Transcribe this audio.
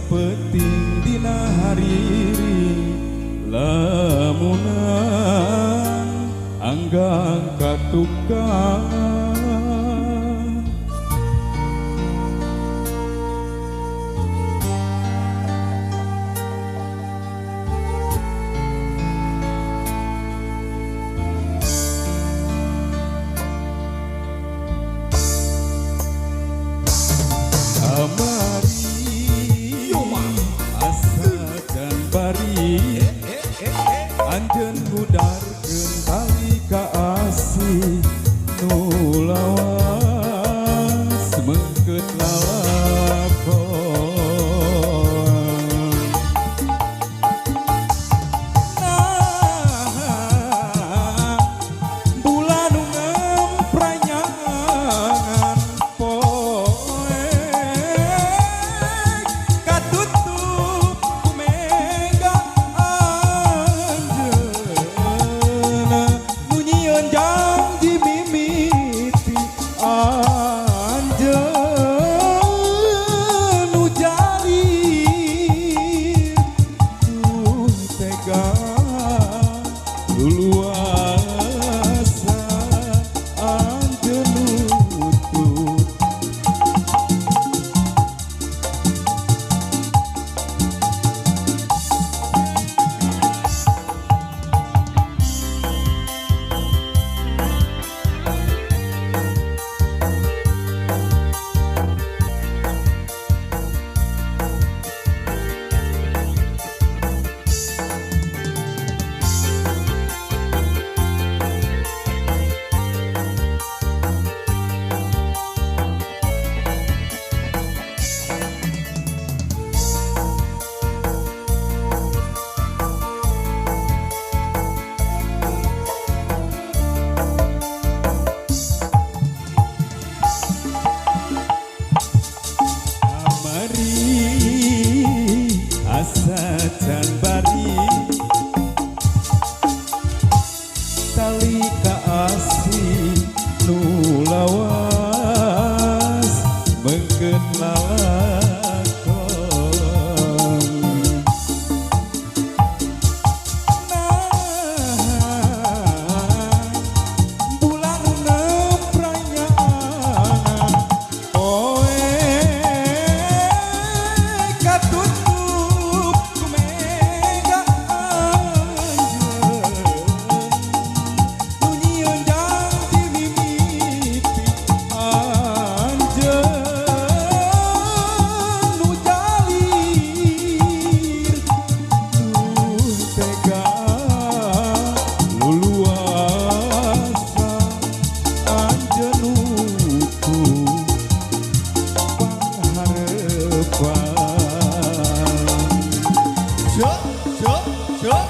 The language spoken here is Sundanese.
Peuting dina hariri lamunan anggang ka tukang. Kamari asa can bari anjeun ngudarkeun tali ka asih nu lawas meungkeut lalakon. Nah, bulan nu ngempranyangan poek katutup ku mega anjeunna nu nyieun janji mimiti anjeun nu jalir tuh tega luluasa anjeun nutut. Kamari asa can bari tali ka asih nu lawas meungkeut lalakon. Nah, bulan nu ngempranyangan poek katutup ku mega anjeun nu nyieun janji mimiti anjeun nu jalir tuh tega luluasa anjeun nutup pangharepan. Cuk, cuk, cuk.